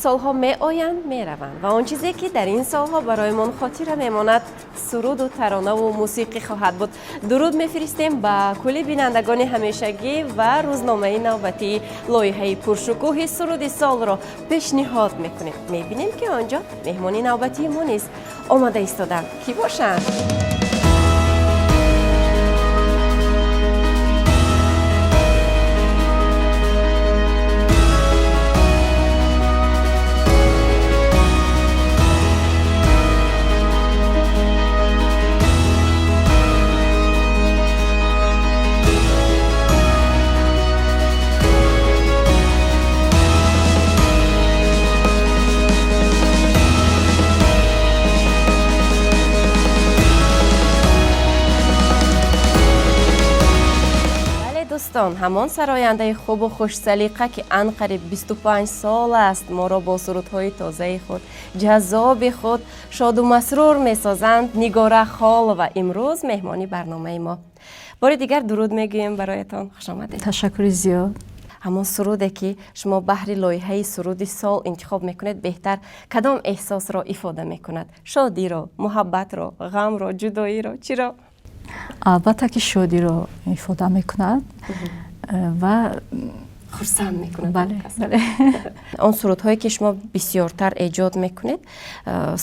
Солҳо меоянд, мераванд ва он чизе, ки дар ин солҳо бароямон хотира мемонад, суруду таронаву мусиқӣ хоҳад буд. Дуруд мефиристем ба кулли бинандагони ҳамешагӣ ва рӯзномаи навбатии лоиҳаи пуршукӯҳи суруди солро пешниҳод мекунем. Мебинем, ки он ҷо меҳмони навбатии мо низ омада истоданд. Кӣ бошанд? Бале, дӯстон, ҳамон сарояндаи хубу хушсалиқа, ки анқариб 25 сол аст моро бо сурудҳои тозаи худ, ҷаззоби худ шоду масрур месозанд, Нигора Холова имрӯз меҳмони барномаи мо. Бори дигар дуруд мегӯем бароятон, хушомадед. Ташаккури зиёд. Ҳамон суруде, ки шумо баҳри лоиҳаи суруди сол интихоб мекунед, беҳтар кадом эҳсосро ифода мекунад? Шодиро, муҳаббатро, ғамро, ҷудоиро, чиро? Албатта, ки шодиро ифода мекунад ва хурсанд мекунад. Бале, бале. Он сурудҳое, ки шумо бисёртар эҷод мекунед,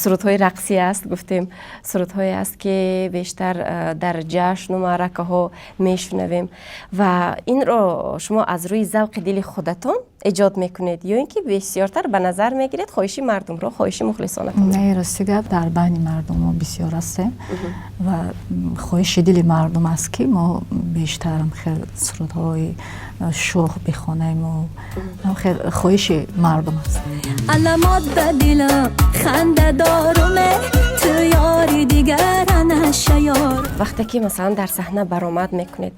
сурудҳои рақсӣ аст, гуфтем, сурудҳое аст, ки бештар дар ҷашну маъракаҳо мешунавем. Ва инро шумо аз рӯи завқи дили худатон эҷод мекунед ё ин ки бисёртар ба назар мегиред хоҳиши мардумро, хоҳиши мухлисонатон? Не, рости гап, дар байни мардум мо бисёр ҳастем ва хоҳиши дили мардум аст, ки мо бештар хел сурудҳои шӯх бихонему хел хоҳиши мардум аст. Аламот ба дилам ханда доруме, ту ёри дигара нашаёр. Вақте ки, масалан, дар саҳна баромад мекунед,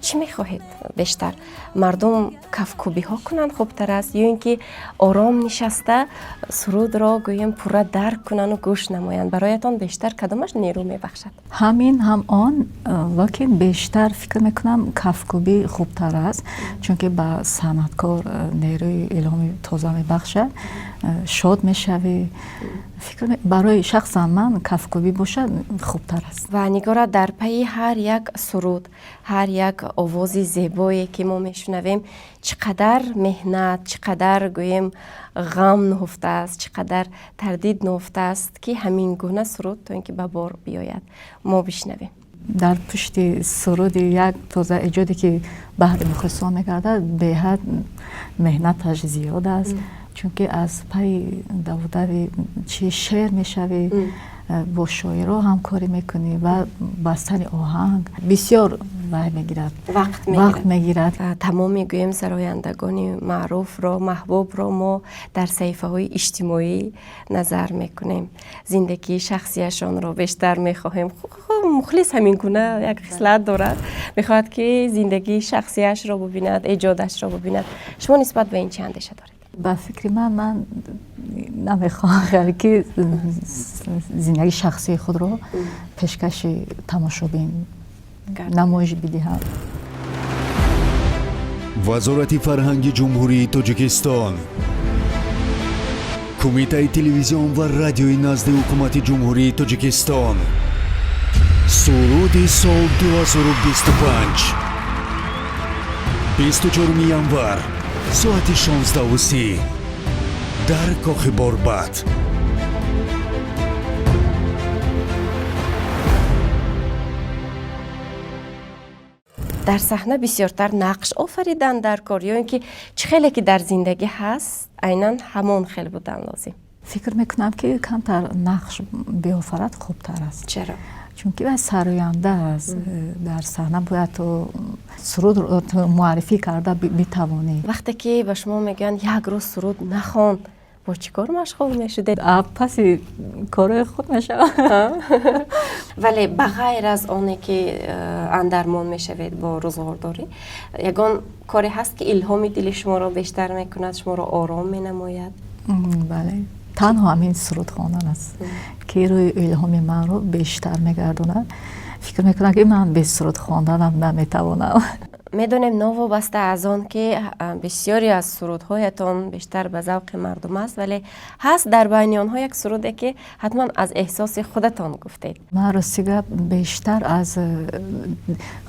чӣ мехоҳед бештар? Мардум кафкӯбиҳо кунанд хубтар аст ё ин ки ором нишаста сурудро, гӯем, пурра дарк кунану гӯш намоянд? Бароятон бештар кадомаш нерӯ мебахшад? Ҳамин, ҳам он, лекин бештар фикр мекунам, кафкӯбӣ хубтар аст, чунки ба санъаткор нерӯи илҳоми тоза мебахшад, шод мешавӣ. Фикр барои шахсан ман кафкӯбӣ бошад, хубтар аст. Ва, Нигора, дар пайи ҳар як суруд, ҳар як овози зебое, ки мо мешунавем, чӣ қадар меҳнат, чӣ қадар, гӯем, ғам нуҳуфтааст, чӣ қадар тардид нуҳуфтааст, ки ҳамин гуна суруд то ин ки ба бор биёяд, мо бишнавем. Дар пушти суруди як тоза эҷоде, ки баҳри мухлисон мегардад, беҳад меҳнаташ зиёд аст, чунки аз пайи давудави чи шеър мешавӣ, бо шоиро ҳамкорӣ мекунӣ ва бастани оҳанг бисёр вай мегирад. Вақт мегирад. Тамоми, гӯем, сарояндагони маъруфро, маҳбубро мо дар саҳифаҳои иҷтимоӣ назар мекунем, зиндагии шахсияшонро бештар мехоҳем. Мухлис ҳамин гуна як хислат дорад, мехоҳад, ки зиндагии шахсияшро бубинад, эҷодашро бубинад. Шумо нисбат ба ин чӣ андеша доред? Ба фикри ман, ман намехоҳам, ки зиндагии шахсии худро пешкаши тамошобин намоиш бидиҳам. Вазорати фарҳанги Ҷумҳурии Тоҷикистон, Кумитаи телевизион ва радиои назди Ҳукумати Ҷумҳурии Тоҷикистон, суруди сол 2025, 24 январ, соати 16:30 дар Кохи Борбад. Дар саҳна бисёртар нақш офаридан дар кор ё ин ки чӣ хеле ки дар зиндагӣ ҳаст, айнан ҳамон хел будан лозим? Фикр мекунам, ки камтар нақш биофарад, хубтар аст. Чаро? Чунки вай сароянда аст, дар саҳна бояд ту сурудро муаррифӣ карда битавонӣ. Вақте ки ба шумо мегӯянд, як рӯз суруд нахон, бо чӣ кор машғул мешудед? Паси корҳои худ мешавам. Вале ба ғайр аз оне ки андармон мешавед бо рӯзғордорӣ, ягон коре ҳаст, ки илҳоми дили шуморо бештар мекунад, шуморо ором менамояд? Бале, танҳо ҳамин суруд хондан аст, ки рӯи илҳоми манро бештар мегардонад. Фикр мекунам, ки ман бе суруд хонданам наметавонам. Медонем, новобаста аз он ки бисёре аз сурудҳоятон бештар ба завқи мардум аст, вале ҳаст дар байни онҳо як суруде, ки ҳатман аз эҳсоси худатон гуфтед. Ман, рости гап, бештар аз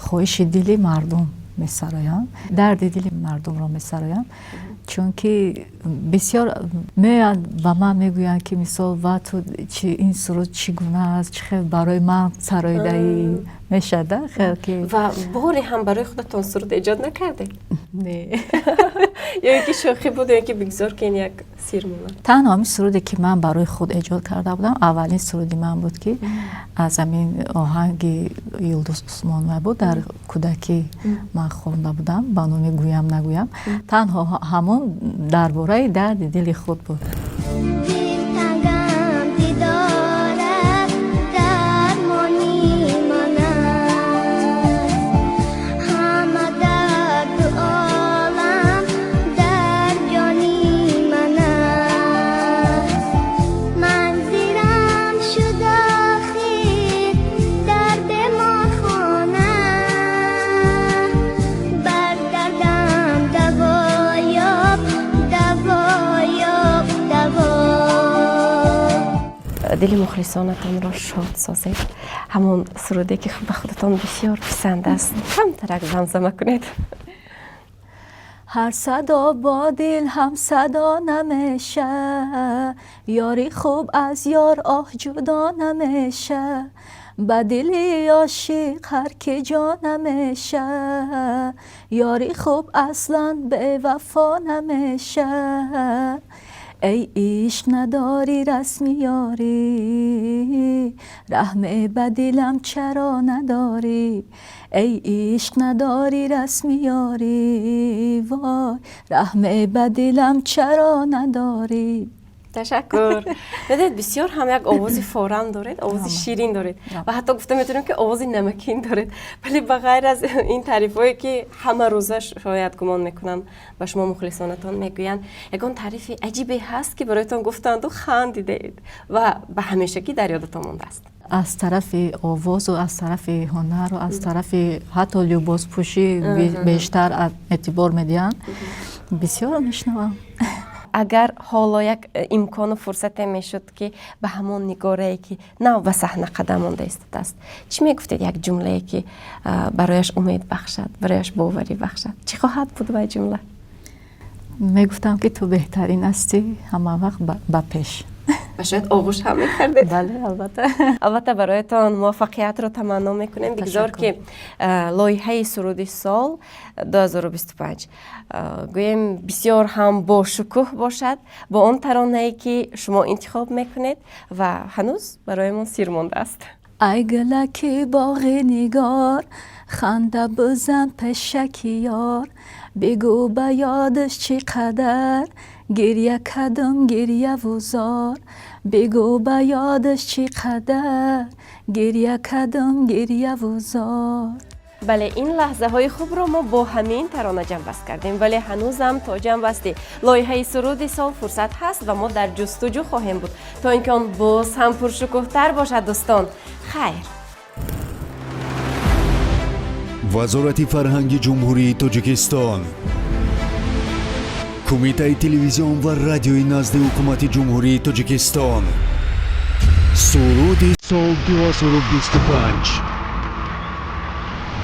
хоҳиши дили мардум месароям, дарди дили мардумро месароям, чунки бисёр меоянд ба ман, мегӯянд, ки мисол, ва ту чи, ин суруд чӣ гуна аст, чӣ хел барои ман сароидаӣ мешада хел ки. Ва боре ҳам барои худатон суруд эҷод накардед? Не. Ё ин ки шӯхӣ буд, ё ин ки бигзор, ки ин як сир монад? Танҳо ҳамин суруде, ки ман барои худ эҷод карда будам, аввалин суруди ман буд, ки аз ҳамин оҳанги Юлдуз Усмонова буд, дар кӯдакӣ ман хонда будам, ба номи «Гӯям нагӯям». Танҳо ҳамон дар бораи дарди дили худ буд. Дилтангам, дидорат дармони ман аст, ҳама дарду олам дар ҷони ман аст. Манзилам шуд охир дар беморхона, бар дардам даво ёб, даво ёб, даво. Дили мухлисонатонро шод созед. Ҳамон суруде, ки ба худатон бисёр писанд аст, камтарак замзама кунед. Ҳар садо бо дил ҳамсадо намеша, ёри хуб аз ёр оҳ ҷудо намеша, ба дили ошиқ ҳар ки ҷо намеша, ёри хуб аслан бевафо намеша. Эй ишқ, надорӣ расми ёрӣ, раҳме ба дилам чаро надорӣ? Эй ишқ, надорӣ расми ёрӣ, вой, раҳме ба дилам чаро надорӣ? Ташаккур. Медонед, бисёр ҳам як овози форам доред, овози ширин доред ва ҳатто гуфта метавонем, ки овози намакин доред. Вале ба ғайр аз ин таърифҳое, ки ҳама рӯза, шояд, гумон мекунам, ба шумо мухлисонатон мегӯянд, ягон таърифи аҷибе ҳаст, ки бароятон гуфтанду хандидаед ва ба ҳамешагӣ дар ёдатон мондааст? Аз тарафи овозу аз тарафи ҳунару аз тарафи ҳатто либоспӯшӣ бештар эътибор медиҳанд, бисёр мешунавам. Агар ҳоло як имкону фурсате мешуд, ки ба ҳамон нигорае, ки нав ба саҳна қадам монда истодааст, чӣ мегуфтед? Як ҷумлае, ки барояш умед бахшад, барояш боварӣ бахшад, чӣ хоҳад буд вай ҷумла? Мегуфтам, ки ту беҳтарин ҳастӣ, ҳама вақт ба пеш. Ва шояд оғӯш ҳам мекардед. Бале, албатта. Албатта, бароятон муваффақиятро таманно мекунем. Бигзор, ки лоиҳаи суруди сол 2025, гӯем, бисёр ҳам бошукӯҳ бошад бо он таронае, ки шумо интихоб мекунед ва ҳанӯз бароямон сир мондааст. Ай гулаки боғи нигор, ханда бизан пешаки ёр, бигӯ ба ёдаш чӣ қадар гиря кардам, гиряву зор, бигӯ ба ёдаш чӣ қадар гиря кардам, гиряву зор. Бале, ин лаҳзаҳои хубро мо бо ҳамин тарона ҷамъбаст кардем, вале ҳанӯзам то ҷамъбасти лоиҳаи суруди сол фурсат ҳаст ва мо дар ҷустуҷӯ хоҳем буд, то ин ки он боз ҳам пуршукӯҳтар бошад. Дӯстон, хайр. Вазорати фарҳанги Ҷумҳурии Тоҷикистон, Кумитаи телевизион ва радиои назди Ҳукумати Ҷумҳурии Тоҷикистон, суруди сол 2025,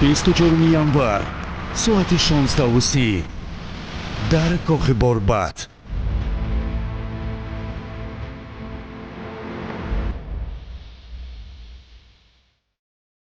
24 январ, соати 16:30 дар Кохи Борбад.